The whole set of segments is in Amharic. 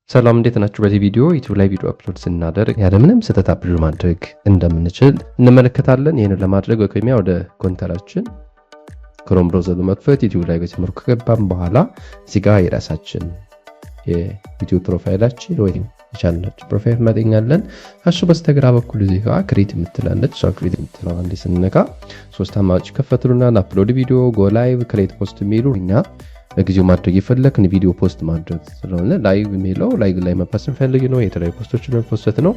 ሰላም፣ እንዴት ናችሁ? በዚህ ቪዲዮ ዩቲዩብ ላይ ቪዲዮ upload ስናደርግ ያለምንም ስህተት upload ማድረግ እንደምንችል እንመለከታለን። ይህንን ለማድረግ በቅድሚያ ወደ ኮምፒውተራችን Chrome browser በመክፈት ዩቲዩብ ላይ በዚህ መልኩ ከገባን በኋላ እዚህ ጋር የራሳችን የዩቲዩብ profile ኣችን ወይም የቻናላችን profile እናገኛለን። ከሱ በስተግራ በኩል እዚህ ጋር create የምትላለች፣ እሷ create የምትለው አንዴ ስንነካ ሶስት አማራጮች ይከፈቱልናል። Upload video፣ go live፣ create post የሚሉ። እኛ ለጊዜው ማድረግ የፈለግን ቪዲዮ post ማድረግ ስለሆነ live የሚለው live ላይ መ post ስንፈልግ ነው። የተለያዩ post ኦችን መ post ነው።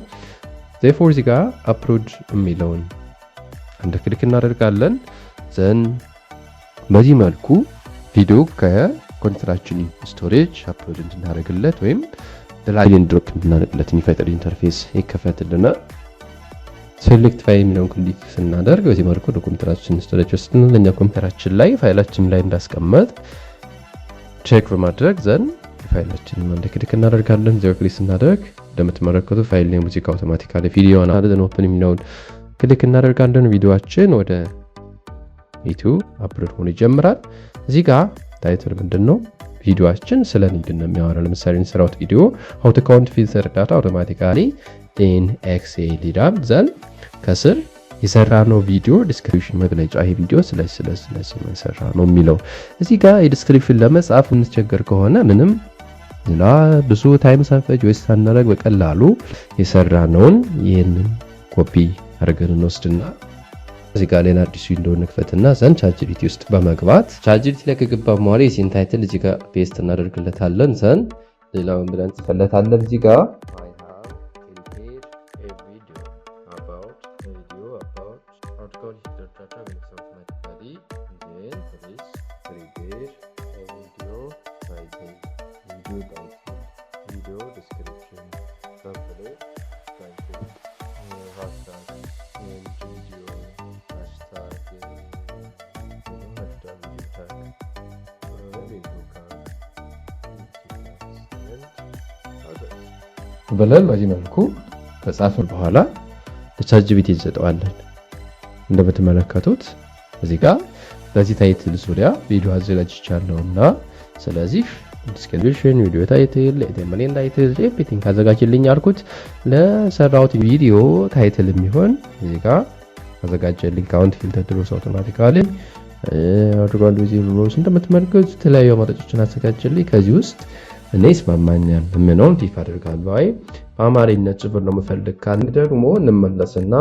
Therefore እዚህ ጋር upload የሚለውን አንድ click እናደርጋለን። Then በዚህ መልኩ ቪዲዮ ከኮምፒውተራችን storage upload እንድናደርግለት ወይም drag and drop እንድናደርግለት የሚፈጥር interface ይከፈትልናል። Select file የሚለውን click ስናደርግ በዚህ መልኩ ወደ ኮምፒውተራችን storage ወስድናል። እኛ ኮምፒውተራችን ላይ ፋይላችን ላይ እንዳስቀመጥ check በማድረግ then ፋይላችንን አንድ click እናደርጋለን። እዚያው click ስናደርግ እንደምትመለከቱት file name ሙዚቃ automatically ቪዲዮ then open የሚለውን click እናደርጋለን። ቪዲዮአችን ወደ ዩቲዩብ upload ሆኖ ይጀምራል። እዚህ ጋር title ምንድን ነው? ቪዲዮአችን ስለ ምንድን ነው የሚያወራው? ለምሳሌ እንሰራውት ቪዲዮ "How to count filter data automatically in Excel" ይላል። Then ከስር የሰራነው ቪዲዮ description መግለጫ፣ ይሄ ቪዲዮ ስለ የሰራ ነው የሚለው። እዚህ ጋር የ description ለመጻፍ እንቸገር ከሆነ ምንም ሌላ ብዙ time ሳንፈጅ ወይስ ሳናደርግ በቀላሉ የሰራነውን ይህንን ኮፒ አድርገን እንወስድና እዚህ ጋር ሌላ አዲስ window እንክፈትና then ChatGPT ውስጥ በመግባት፣ ChatGPT ላይ ከገባ በኋላ የዚህን title እዚህ ጋር paste እናደርግለታለን። Then ሌላውን ብለን ጽፈለታለን። እዚህ ጋር "I have prepared a video about how to count data automatically, then please prepare a video title, video description, template, title, hashtag and video hashtag, hashtag video tag, video card and others" ብለን በዚህ መልኩ ከጻፍን በኋላ ለ ChatGPT እንሰጠዋለን። እንደምትመለከቱት እዚህ ጋር በዚህ title ዙሪያ ቪዲዮ አዘጋጅቻለሁ እና ስለዚህ description፣ ቪዲዮ title፣ thumbnail title፣ everything አዘጋጅልኝ አልኩት። ለሰራሁት ቪዲዮ title የሚሆን እዚህ ጋር አዘጋጀልኝ። Count filter rows automatically አድርጓል። Rows እንደምትመለከቱት የተለያዩ አማራጮችን አዘጋጀልኝ። ከዚህ ውስጥ እኔ ይስማማኛል የምለውን tick አድርጋለሁ። አይ በአማርኛ ጭምር ነው የምፈልግ ካልን ደግሞ እንመለስና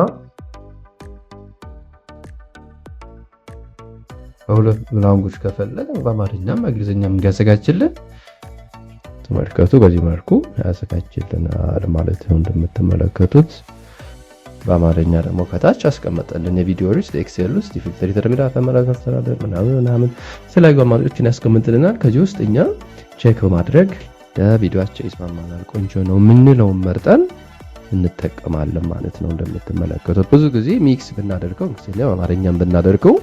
በሁለት language ከፈለገ በአማርኛም በእንግሊዝኛም እንዲያዘጋጅልን ተመልከቱ። በዚህ መልኩ ያዘጋጅልናል ማለት ነው። እንደምትመለከቱት በአማርኛ ደግሞ ከታች አስቀመጠልን። የቪዲዮ ርዕስ Excel ውስጥ የ filter የተደረገ አስተዳደር ምናምን ምናምን የተለያዩ አማራጮችን ያስቀምጥልናል። ከዚህ ውስጥ እኛ check በማድረግ ለቪዲዮአችን ይስማማናል፣ ቆንጆ ነው የምንለውን መርጠን እንጠቀማለን ማለት ነው። እንደምትመለከቱት ብዙ ጊዜ mix ብናደርገው፣ እንግሊዝኛ በአማርኛም ብናደርገው፣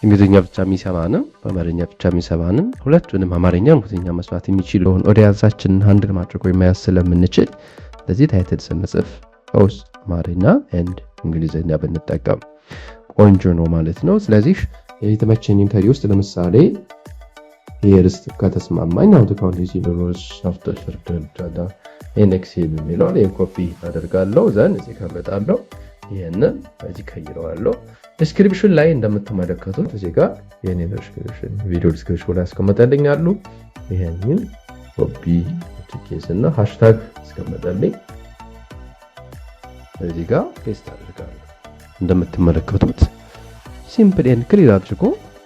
እንግሊዝኛ ብቻ የሚሰማንም በአማርኛ ብቻ የሚሰማንም፣ ሁለቱንም አማርኛ እንግሊዝኛ መስማት የሚችለውን audience ኣችንን handle ማድረግ ወይም መያዝ ስለምንችል ለዚህ title ስንጽፍ በውስጥ አማርኛ and እንግሊዝኛ ብንጠቀም ቆንጆ ነው ማለት ነው። ስለዚህ የተመቸኝን ከዚህ ውስጥ ለምሳሌ ይሄ ርዕስ ከተስማማኝ "How to count rows data in Excel" የሚለውን ይህን ኮፒ አደርጋለሁ። Then እዚህ ከመጣለሁ ይህንን በዚህ ከይረዋለሁ። Description ላይ እንደምትመለከቱት እዚህ ጋር የኔ description ቪዲዮ description ላይ ያስቀመጠልኝ አሉ። ይሄንን ኮፒ ኬስ እና hashtag አስቀመጠልኝ፣ እዚህ ጋር paste አድርጋለሁ። እንደምትመለከቱት simple and clear አድርጎ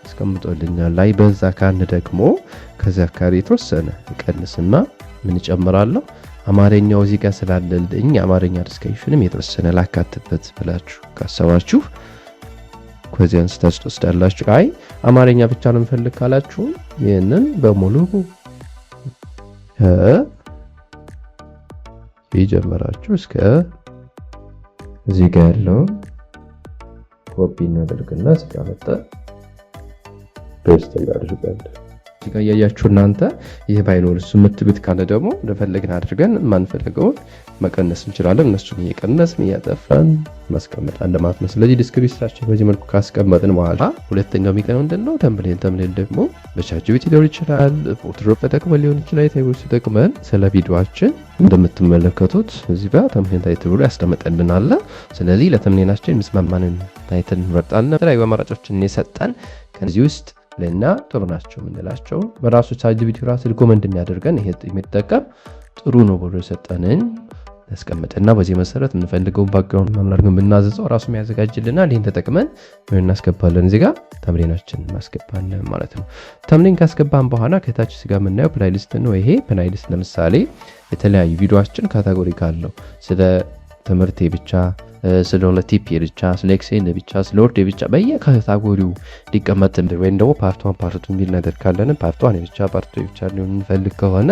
አስቀምጦልኛል። ላይ በዛ ካን ደግሞ ከዚያ አካባቢ የተወሰነ እቀንስና ምን እጨምራለሁ? አማርኛው እዚህ ጋር ስላለልኝ አማርኛ description ም የተወሰነ ላካትበት ብላችሁ ካሰባችሁ ከዚህ አንስታችሁ ትወስዳላችሁ። አይ አማርኛ ብቻ ነው የምፈልግ ካላችሁ ይህንን በሙሉ ጀመራችሁ እስከ እዚህ ጋር ያለውን ኮፒ እናደርግና እዚህ ጋር መጣ paste እናደርጋለን። እዚህ ጋር እያያችሁ እናንተ ይህ ባይኖርስ የምትሉት ካለ ደግሞ እንደፈለግን አድርገን የማንፈልገውን መቀነስ እንችላለን። እነሱን እየቀነስን እያጠፋን ማስቀመጥ ማለት ነው። ስለዚህ description ኣችን በዚህ መልኩ ካስቀመጥን በኋላ ሁለተኛው የሚቀረው ምንድን ነው? Thumbnail። Thumbnail ደግሞ በ ChatGPT ሊሆን ይችላል፣ Photoshop ተጠቅመን ሊሆን ይችላል። የተለያዩ ተጠቅመን ስለ ቪዲዮአችን እንደምትመለከቱት እዚህ ጋር thumbnail title ብሎ ያስቀምጠልናል። ስለዚህ ለ thumbnail ኣችን የሚስማማንን title እንመርጣለን። የተለያዩ አማራጮችን የሰጠን ከዚህ ውስጥ ለእኛ ጥሩ ናቸው የምንላቸው በራሱ ChatGPT ራሱ recommend የሚያደርገን ይሄ የሚጠቀም ጥሩ ነው ብሎ የሰጠንን ያስቀምጥና በዚህ መሰረት የምንፈልገውን background ማምናርገን ብናዘዘው ራሱ ያዘጋጅልናል። ይህን ተጠቅመን ምን እናስገባለን? እዚህ ጋር thumbnail ኣችን እናስገባለን ማለት ነው። Thumbnail ካስገባን በኋላ ከታች ስጋ የምናየው playlist ነው። ይሄ playlist ለምሳሌ የተለያዩ ቪዲዮችን category ካለው ስለ ትምህርቴ ብቻ፣ ስለሆነ tip ብቻ፣ ስለ Excel ብቻ፣ ስለ Word ብቻ በየ category ው ሊቀመጥ ወይም ደግሞ part one፣ part two የሚል ነገር ካለን part one ብቻ፣ part two ብቻ ሊሆን እንፈልግ ከሆነ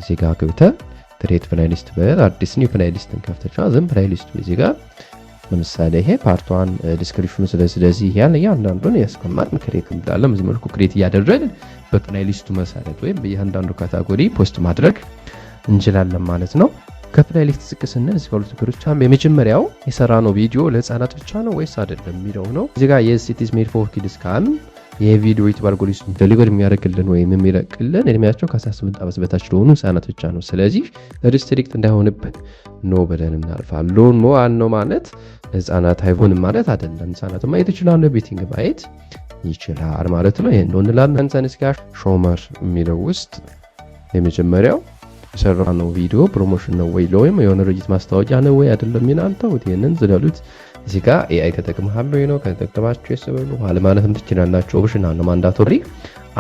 እዚህ ጋር ገብተን create playlist በል አዲስ new playlist እንከፍተቻ ዝም playlist ኡ እዚህ ጋር ለምሳሌ ይሄ part one description ኑ ስለዚህ ያን እያንዳንዱን ያስቀመጥን create እንላለን። በዚህ መልኩ create እያደረግን በ playlist ኡ መሰረት ወይም በእያንዳንዱ category post ማድረግ እንችላለን ማለት ነው። ከ playlist ዝቅ ስንል እዚህ ሁለት ነገሮች አሉ። የመጀመሪያው የሰራነው ቪዲዮ ለህፃናት ብቻ ነው ወይስ አይደለም የሚለው ነው። እዚህ ጋር yes, it is made for kids ካልን የቪዲዮ YouTube algorithm deliver የሚያደርግልን ወይም የሚለቅልን እድሜያቸው ከ18 ዓመት በታች ለሆኑ ህጻናት ብቻ ነው። ስለዚህ restrict እንዳይሆንብን no ብለን እናልፋለን። No አልነው ማለት ህጻናት አይሆንም ማለት አይደለም። ህጻናት ማየት ይችላሉ፣ ቤቲንግ ማየት ይችላል ማለት ነው። ይሄን ነው እንላለን። ሰንስ ጋር show more የሚለው ውስጥ የመጀመሪያው የሰራነው ቪዲዮ promotion ነው ወይ ወይም የሆነ ድርጅት ማስታወቂያ ነው ወይ አይደለም ይላል። ተውት፣ ይሄንን ዝለሉት። እዚህ ጋር AI ተጠቅመሃል ወይ ነው፣ ከተጠቀማችሁ yes በሉ አለማለትም ትችላላችሁ። Optional ነው፣ mandatory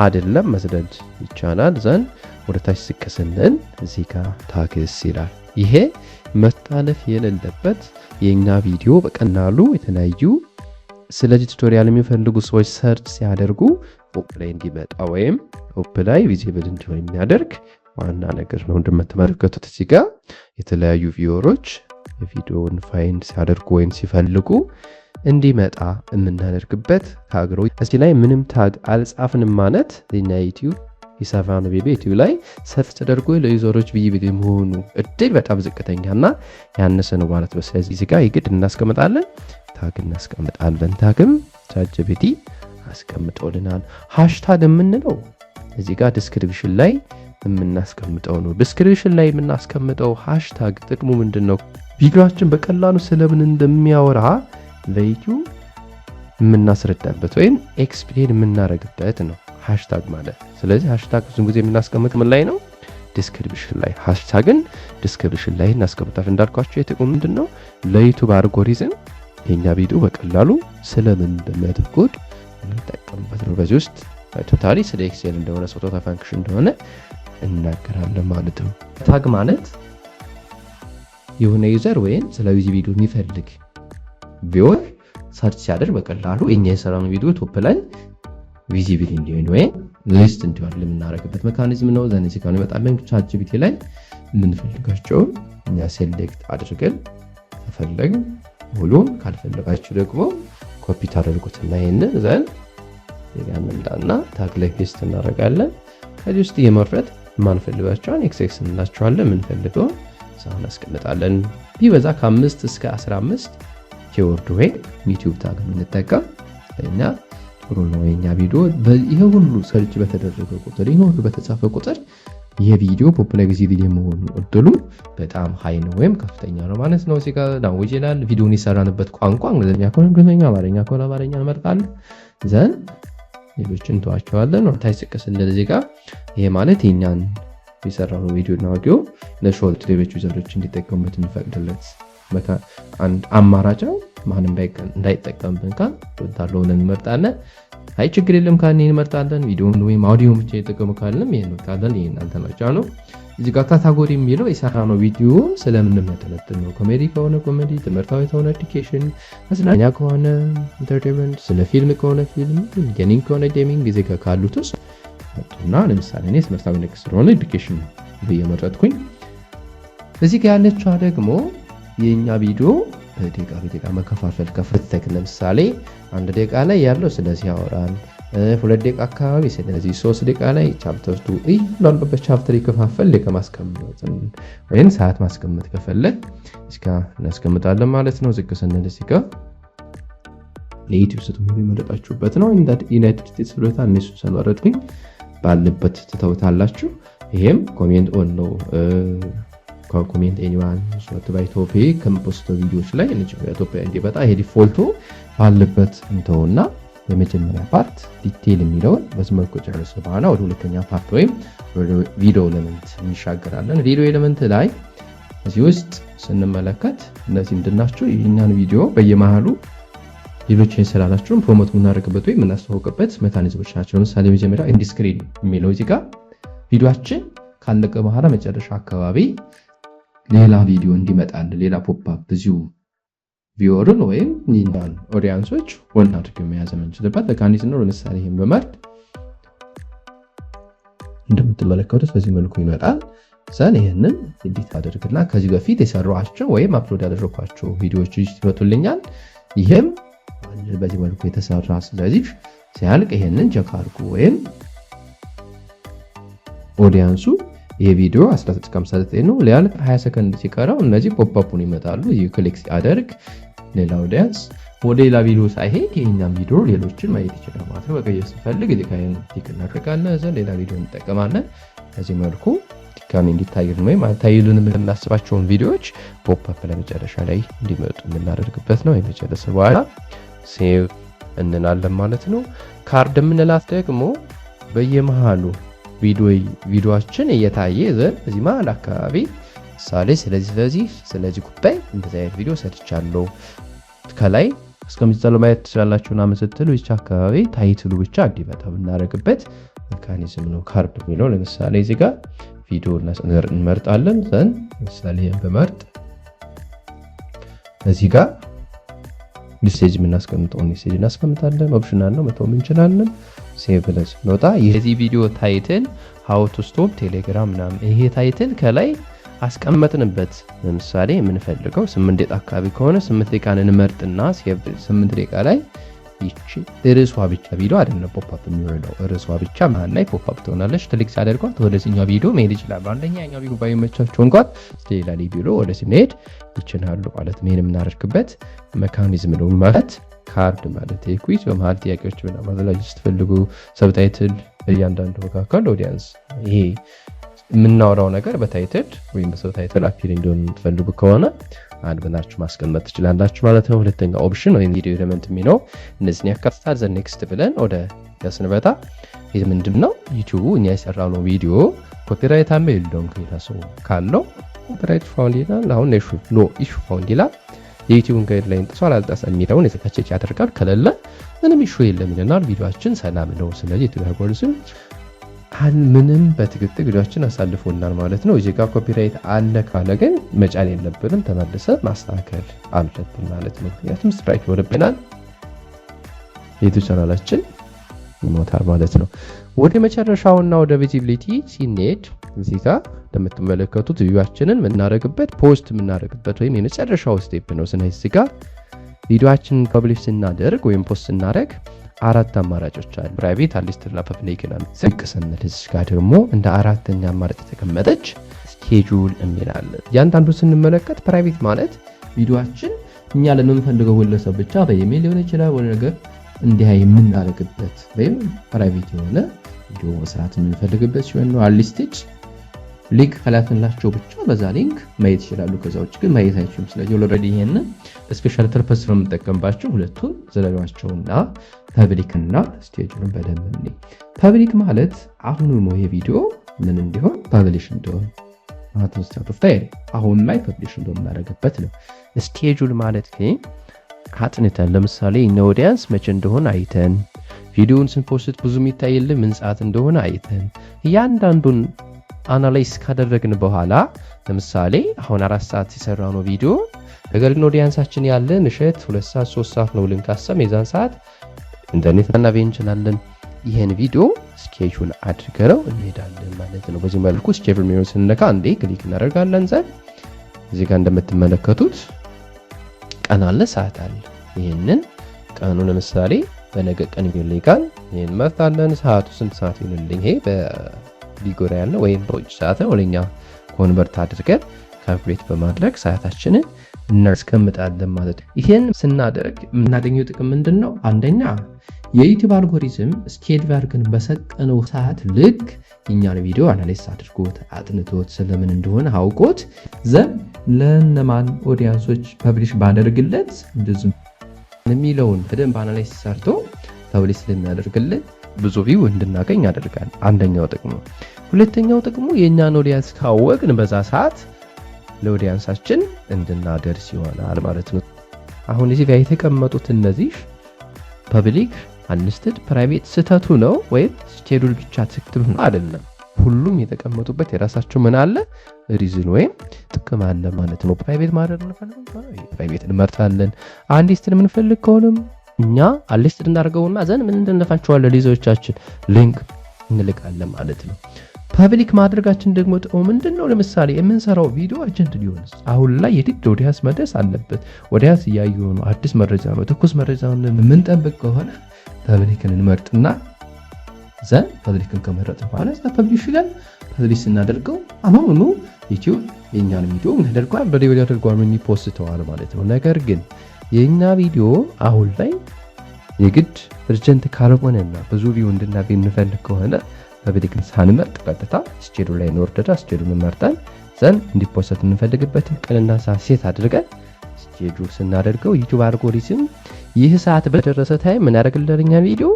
አይደለም፣ መስደድ ይቻላል። Then ወደ ታች ዝቅ ስንል እዚህ ጋር tags ይላል። ይሄ መታለፍ የሌለበት የኛ ቪዲዮ በቀላሉ የተለያዩ ስለዚህ tutorial የሚፈልጉ ሰዎች search ሲያደርጉ top ላይ እንዲመጣ ወይም top ላይ visible እንዲሆን የሚያደርግ ዋና ነገር ነው። እንደምትመለከቱት እዚህ ጋር የተለያዩ viewer ኦች የቪዲዮውን find ሲያደርጉ ወይም ሲፈልጉ እንዲመጣ የምናደርግበት tag ነው። እዚህ ላይ ምንም tag አልጻፍንም ማለት የኛ YouTube የሰራነው ቪዲዮ YouTube ላይ search ተደርጎ ለ user ኦች visible የመሆኑ እድል በጣም ዝቅተኛና ያነሰ ነው ማለት ነው። ስለዚህ እዚህ ጋር የግድ እናስቀምጣለን፣ tag እናስቀምጣለን። Tag ም ChatGPT አስቀምጦልናል። Hashtag የምንለው እዚህ ጋር description ላይ የምናስቀምጠው ነው። Description ላይ የምናስቀምጠው hashtag ጥቅሙ ምንድን ነው? ቪዲዮአችን በቀላሉ ስለምን እንደሚያወራ ለ YouTube የምናስረዳበት ወይም explain የምናደርግበት ነው hashtag ማለት። ስለዚህ hashtag ብዙ ጊዜ የምናስቀምጥ ምን ላይ ነው? Description ላይ። Hashtag ን description ላይ እናስቀምጣለን። እንዳልኳቸው የጥቅሙ ምንድን ነው? ለ YouTube algorithm የኛ ቪዲዮ በቀላሉ ስለምን እንደሚያተኩር የምንጠቀምበት ነው። በዚህ ውስጥ totally ስለ Excel እንደሆነ፣ ስለ function እንደሆነ እናገራለን ማለት ነው። Tag ማለት የሆነ user ወይም ስለዚህ ቪዲዮ የሚፈልግ viewer search ሲያደርግ በቀላሉ እኛ የሰራነው ቪዲዮ top ላይ visible እንዲሆን ወይም list እንዲሆን የምናደርግበት mechanism ነው። Then እዚህ ጋር ይመጣለን። ChatGPT ላይ የምንፈልጋቸውን እኛ select አድርገን ከፈለግ ሙሉን፣ ካልፈለጋችሁ ደግሞ ኮፒ ታደርጉትና ይህንን then እንምጣና tag ላይ paste እናደርጋለን። ከዚህ ውስጥ እየመረጥ የማንፈልጋቸውን X X እንላቸዋለን። የምንፈልገውን እዛ እናስቀምጣለን። ቢበዛ ከ5 እስከ 15 keyword ወይ YouTube tag የምንጠቀም እኛ ጥሩ ነው። የኛ ቪዲዮ ይሄ ሁሉ search በተደረገ ቁጥር፣ ይሄ ሁሉ በተጻፈ ቁጥር የቪዲዮ popular visible የመሆኑ እድሉ በጣም high ነው ወይም ከፍተኛ ነው ማለት ነው። እዚህ ጋር language ይላል። ቪዲዮን የሰራንበት ቋንቋ እንግሊዝኛ ከሆነ እንግሊዝኛ፣ አማርኛ ከሆነ አማርኛ እንመርጣለን። Then ሌሎችን እንተዋቸዋለን። ወደታች ዝቅ ስንል እዚህ ጋር ይሄ ማለት የኛን የሰራነው ቪዲዮ እና ኦዲዮ ለ short ሌሎች user ኦች እንዲጠቀሙበት እንፈቅድለት አንድ አማራጭ ነው። ማንም እንዳይጠቀምብን ካል don't allow ን እንመርጣለን። አይ ችግር የለም ካልን እንመርጣለን። ቪዲዮን ወይም አውዲዮን ብቻ የጠቀሙ ካልንም ይሄን እንመርጣለን። ይሄን እናንተ ምርጫ ነው። እዚህ ጋር category የሚለው የሰራነው ቪዲዮ ስለምን እንደሚያጠነጥን ነው። ኮሜዲ ከሆነ ኮሜዲ፣ ትምህርታዊ ከሆነ education፣ መዝናኛ ከሆነ entertainment፣ ስለ ፊልም ከሆነ ፊልም፣ gaming ከሆነ gaming። እዚህ ጋር ካሉት ውስጥ መጡና ለምሳሌ እኔ ትምህርታዊ ነክ ስለሆነ education ብዬ መረጥኩኝ። እዚህ ጋር ያለችዋ ደግሞ የእኛ ቪዲዮ በደቂቃ በደቂቃ መከፋፈል ከፈለግን ለምሳሌ አንድ ደቂቃ ላይ ያለው ስለዚህ ያወራል። 2 ደቂቃ አካባቢ ስለዚህ፣ 3 ደቂቃ ላይ chapter two እያንዳንዱ በ chapter ይከፋፈል ደቂቃ ማስቀመጥ ወይም ሰዓት ማስቀመጥ ከፈለግ እስከ እናስቀምጣለን ማለት ነው። ዝቅ ስንል እዚህ ጋር ለ YouTube ስትሞሉ የመረጣችሁበት ነው። United States ብሎታ፣ እነሱ ስለመረጥኩኝ ባለበት ትተውታላችሁ። ይሄም comment on ነው። Comment anyone by topic ከም post ው ቪዲዮዎች ላይ topic እንዲመጣ ይሄ default ኡ ባለበት እንተውና የመጀመሪያ part detail የሚለውን በዚህ መልኩ ጨርስ በኋላ ወደ ሁለተኛ part ወይም ወደ video element እንሻገራለን። Video element ላይ እዚህ ውስጥ ስንመለከት እነዚህ ምንድን ናቸው? የእኛን ቪዲዮ በየመሃሉ ሌሎች የሰራናቸውን promote የምናደርግበት ወይም የምናስተዋውቅበት mechanism ኦች ናቸው። ለምሳሌ መጀመሪያ end screen የሚለው እዚህ ጋር ቪዲዮችን ካለቀ በኋላ መጨረሻ አካባቢ ሌላ ቪዲዮ እንዲመጣልን፣ ሌላ pop up እዚሁ viewer ን ወይም የኛን audience ኦች on አድርገን መያዝ የምንችልበት mechanism ነው። ለምሳሌ ይህን በመርጥ እንደምትመለከቱት በዚህ መልኩ ይመጣል። Then ይህንን edit አድርግና ከዚህ በፊት የሰሯቸው ወይም upload ያደረኳቸው ቪዲዮዎች ይመጡልኛል። ይህም በዚህ መልኩ የተሰራ፣ ስለዚህ ሲያልቅ ይህንን check አድርጉ ወይም audience ኡ ይሄ ቪዲዮ 1959 ነው፣ ሊያልቅ 20 ሰከንድ ሲቀረው እነዚህ pop up ኡን ይመጣሉ። ይህ click ሲያደርግ ሌላ audience ወደ ሌላ ቪዲዮ ሳይሄድ ይሄኛም ቪዲዮ ሌሎችን ማየት ይችላል ማለት ነው። መቀየር ስንፈልግ እዚህ ጋር tick እናደርጋለን፣ then ሌላ ቪዲዮ እንጠቀማለን። በዚህ መልኩ ድጋሚ እንዲታይልን ወይም አልታይሉን የምናስባቸውን ቪዲዮዎች pop up ለመጨረሻ ላይ እንዲመጡ የምናደርግበት ነው። የመጨረስ በኋላ save እንላለን ማለት ነው። ካርድ የምንላት ደግሞ በየመሃሉ ቪዲዮችን እየታየ then እዚህ መሀል አካባቢ ምሳሌ ስለዚህ ጉዳይ እንደዚህ አይነት ቪዲዮ ሰርቻለሁ፣ ከላይ እስከሚጠሉ ማየት ትችላላችሁ ምናምን ስትሉ ይቻ አካባቢ title ኡ ብቻ እንዲመጣ ብናደርግበት mechanism ነው ካርድ የሚለው። ለምሳሌ እዚህ ጋር ቪዲዮ እንመርጣለን። Then ለምሳሌ ይህን በመርጥ እዚህ ጋር message የምናስቀምጠውን message እናስቀምጣለን። Optional ነው፣ መተውም እንችላለን። Save ብለን ስንወጣ የዚህ ቪዲዮ title "How to stop Telegram" ምናምን ይሄ title ከላይ አስቀመጥንበት። ለምሳሌ የምንፈልገው 8 ደቂቃ አካባቢ ከሆነ 8 ደቂቃን እንመርጥና 8 ደቂቃ ላይ ይቺ ርዕሷ ብቻ፣ ቪዲዮ አይደለም pop up የሚሆነው፣ ርዕሷ ብቻ መሀል ላይ pop up ትሆናለች። Click ሲያደርጓት ወደዚህኛው ቪዲዮ መሄድ ይችላሉ። አንደኛ ያኛው ቪዲዮ ባይመቻቸው እንኳን ሌላ ቪዲዮ ወደዚህ መሄድ ይችላሉ ማለት ነው። ይሄን የምናደርግበት mechanism ነው ማለት ካርድ ማለት። Quiz በመሀል ጥያቄዎች ማዘጋጀት ስትፈልጉ፣ subtitle እያንዳንዱ መካከል audience ይሄ የምናወራው ነገር በ title ወይም በ subtitle appear እንዲሆን የምትፈልጉ ከሆነ አንድ ብላችሁ ማስቀመጥ ትችላላችሁ ማለት ነው። ሁለተኛው option ወይም video element የሚለው እነዚህን ያካትታል። Then next ብለን ወደ ስንመጣ ይህ ምንድን ነው? YouTube ኡ እኛ የሰራነው ቪዲዮ copyright አለ የለውም፣ ከሌላ ሰው ካለው copyright found ይላል። አሁን no issue found ይላል። የ YouTube ን guideline ጥሷል አልጣሰ የሚለውን check ያደርጋል። ከሌለ ምንም issue የለም ይለናል። ቪዲዮችን ሰላም ነው። ስለዚህ YouTube algorithm ምንም በትክክል ቪዲዮችን አሳልፎናል ማለት ነው። እዚህ ጋር copyright አለ ካለ ግን መጫን የለብንም፣ ተመልሰ ማስተካከል አለብን ማለት ነው። ምክንያቱም strike ይሆንብናል፣ የ YouTube ቻናላችን ይሞታል ማለት ነው። ወደ መጨረሻውና ወደ visibility ሲንሄድ እዚህ ጋር እንደምትመለከቱት ቪዲዮችንን የምናደርግበት፣ post የምናደርግበት ወይም የመጨረሻው step ነው። ስለዚህ እዚህ ጋር ቪዲዮችንን publish ስናደርግ ወይም post ስናደርግ አራት አማራጮች አሉ። Private፣ unlisted እና public ነው። ዝቅ ስንል እዚህ ጋር ደግሞ እንደ አራተኛ አማራጭ የተቀመጠች schedule የሚላለ። እያንዳንዱ ስንመለከት private ማለት ቪዲዮችን እኛ ለምንፈልገው ግለሰብ ብቻ በኢሜል ሊሆን ይችላል ወደ ነገር እንዲህ የምናደርግበት ወይም private የሆነ ቪዲዮ መስራት የምንፈልግበት ሲሆን ነው። Unlisted link ከላክንላቸው ብቻ በዛ link ማየት ይችላሉ። ከዛ ውጭ ግን ማየት አይችሉም። ስለዚህ already ይሄንን special purpose ነው የምንጠቀምባቸው። ሁለቱን ዘለሏቸውና public እና schedule ን በደንብ እንይ። Public ማለት አሁኑ ነው ይሄ ቪዲዮ ምን እንዲሆን፣ publish እንዲሆን አሁን ላይ publish እንዲሆን የምናደርግበት ነው። Schedule ማለት ግን አጥንተን፣ ለምሳሌ እነ audience መቼ እንደሆነ አይተን፣ ቪዲዮውን ስን post ብዙ የሚታይልን ምን ሰዓት እንደሆነ አይተን፣ እያንዳንዱን analyze ካደረግን በኋላ፣ ለምሳሌ አሁን 4 ሰዓት የሰራ ነው ቪዲዮ፣ ነገር ግን audience ኣችን ያለ ምሽት 2 ሰዓት 3 ሰዓት ነው ብለን ካሰብን የዛን ሰዓት ኢንተርኔት ላናገኝ እንችላለን። ይህን ቪዲዮ schedule አድርገነው እንሄዳለን ማለት ነው። በዚህ መልኩ schedule የሚሆን ስንነካ አንዴ click እናደርጋለን። Then እዚህ ጋር እንደምትመለከቱት ቀን አለ፣ ሰዓት አለ። ይህንን ቀኑ ለምሳሌ በነገ ቀን ይልካል። ይህን እንመርጣለን። ሰዓቱ ስንት ሰዓት ይሁንልኝ? ይሄ በግሪጎሪያን ነው ወይም በውጭ ሰዓት ነው። ወደኛ convert አድርገን calculate በማድረግ ሰዓታችንን እናስቀምጣለን ማለት ነው። ይህን ስናደርግ የምናገኘው ጥቅም ምንድን ነው? አንደኛ የዩቲዩብ algorithm schedule አድርገን በሰጠነው ሰዓት ልክ የኛን ቪዲዮ analyze አድርጎት፣ አጥንቶት፣ ስለምን እንደሆነ አውቆት then ለእነማን audience ኦች publish ባደርግለት እንደዚሁ የሚለውን በደንብ analyze ሰርቶ publish ስለሚያደርግልን ብዙ view እንድናገኝ ያደርጋል። አንደኛው ጥቅሙ። ሁለተኛው ጥቅሙ የእኛን audience ካወቅን በዛ ሰዓት ለ audience ኣችን እንድናደርስ ይሆናል ማለት ነው። አሁን እዚህ ጋር የተቀመጡት እነዚህ public፣ unlisted፣ private ስህተቱ ነው ወይም schedule ብቻ ትክክል ነው አይደለም። ሁሉም የተቀመጡበት የራሳቸው ምን አለ፣ reason ወይም ጥቅም አለ ማለት ነው። Private ማድረግ እንፈልግ private እንመርጣለን። Unlisted የምንፈልግ ከሆነም እኛ unlisted እናደርገውና then ምን እንልካቸዋለን፣ user ኦቻችን link እንልካለን ማለት ነው። Public ማድረጋችን ደግሞ ጥቅሙ ምንድን ነው? ለምሳሌ የምንሰራው ቪዲዮ urgent ሊሆንስ አሁን ላይ የግድ audience መድረስ አለበት። Audience እያየው ነው፣ አዲስ መረጃ ነው፣ ትኩስ መረጃ የምንጠብቅ ከሆነ public ን እንመርጥና then public ን ከመረጥን በኋላ publish ይላል። Publish ስናደርገው አሁኑኑ ዩቲዩብ የእኛን ቪዲዮ ምን ያደርገዋል? በሌላ ያደርገዋል፣ ምን ይፖስተዋል ማለት ነው። ነገር ግን የእኛ ቪዲዮ አሁን ላይ የግድ urgent ካልሆነና ብዙ view እንድናገኝ የምንፈልግ ከሆነ public ን ሳንመርጥ ቀጥታ schedule ላይ እንወርድና schedule መርጠን then እንዲፖሰት የምንፈልግበትን ቀንና ሰዓት set አድርገን schedule ስናደርገው ዩቲዩብ አልጎሪዝም ይህ ሰዓት በደረሰ time ምን ያደርግልናል? ቪዲዮ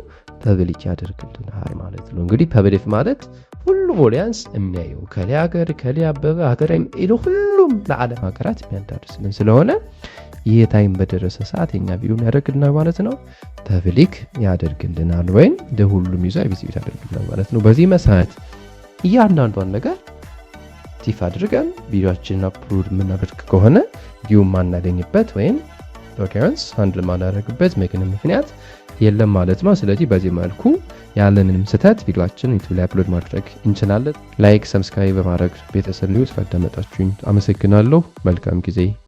public ያደርግልናል ማለት ነው። እንግዲህ public ማለት ሁሉም audience የሚያየው፣ ከሌ ሀገር ከሌ አበበ ሀገር ሁሉም ለዓለም ሀገራት የሚያዳርስልን ስለሆነ ይህ time በደረሰ ሰዓት የኛ ቪዲዮ ያደርግልናል ማለት ነው። Public ያደርግልናል ወይም ለሁሉም user visible ያደርግልናል ማለት ነው። በዚህ መሰረት እያንዳንዷን ነገር tick አድርገን ቪዲዮችንን upload የምናደርግ ከሆነ view የማናገኝበት ወይም audience handle ማናደርግበት ምክንያት የለም ማለት ነው። ስለዚህ በዚህ መልኩ ያለምንም ስህተት ቪዲዮችን ዩቲዩብ ላይ upload ማድረግ እንችላለን። Like፣ subscribe በማድረግ ቤተሰብ ሊሆን ስላዳመጣችሁኝ አመሰግናለሁ። መልካም ጊዜ።